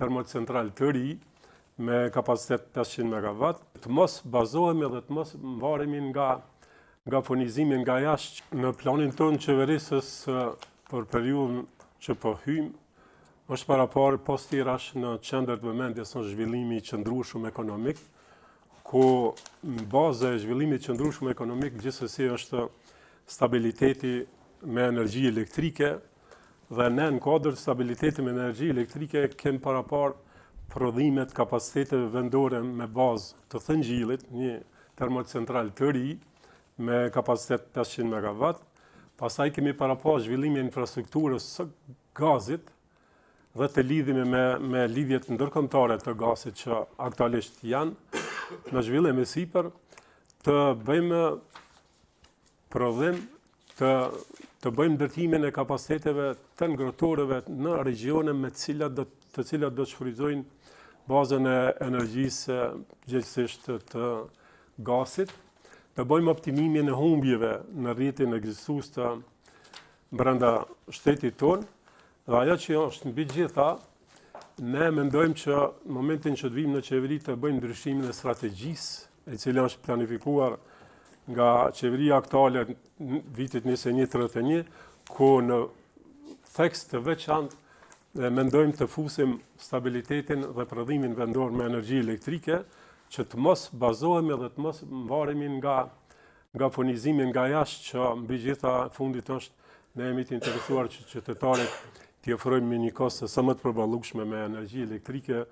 termocentral të ri me kapacitet 500 MW, të mos bazohemi dhe të mos varemi nga nga furnizimi nga jashtë. Në planin tonë qeverisës për periudhën që po hyjmë, është paraparë pos tjerash në qendër të vëmendjes në zhvillimi i qëndrueshëm ekonomik, ku në bazë e zhvillimit të qëndrueshëm ekonomik gjithsesi është stabiliteti me energji elektrike dhe ne në kuadër të stabilitetit me energji elektrike kemi paraparë prodhimet kapaciteteve vendore me bazë të thëngjillit, një termocentral të ri me kapacitet 500 MW, pastaj kemi paraparë zhvillimin e infrastrukturës së gazit dhe të lidhemi me, me lidhjet ndërkombëtare të gazit që aktualisht janë në zhvillim e sipër, të bëjmë prodhim të të bëjmë ndërtimin e kapaciteteve të ngrohtoreve në regjione me cilat do të cilat do të shfrytëzojnë bazën e energjisë gjegjësisht të gazit, të bëjmë optimimin e humbjeve në rrjetin ekzistues të brenda shtetit tonë dhe ajo që është mbi gjitha, ne mendojmë që në momentin që të vijmë në qeveri të bëjmë ndryshimin e strategjisë, e cila është planifikuar nga qeveria aktuale vitit 21-31, ku në theks të veçantë dhe mendojmë të fusim stabilitetin dhe prodhimin vendor me energji elektrike, që të mos bazohemi dhe të mos varemi nga nga furnizimi nga jashtë që mbi gjitha fundit është ne jemi të interesuar që qytetarët t'i ofrojmë me një kosto sa më të përballueshme me energji elektrike.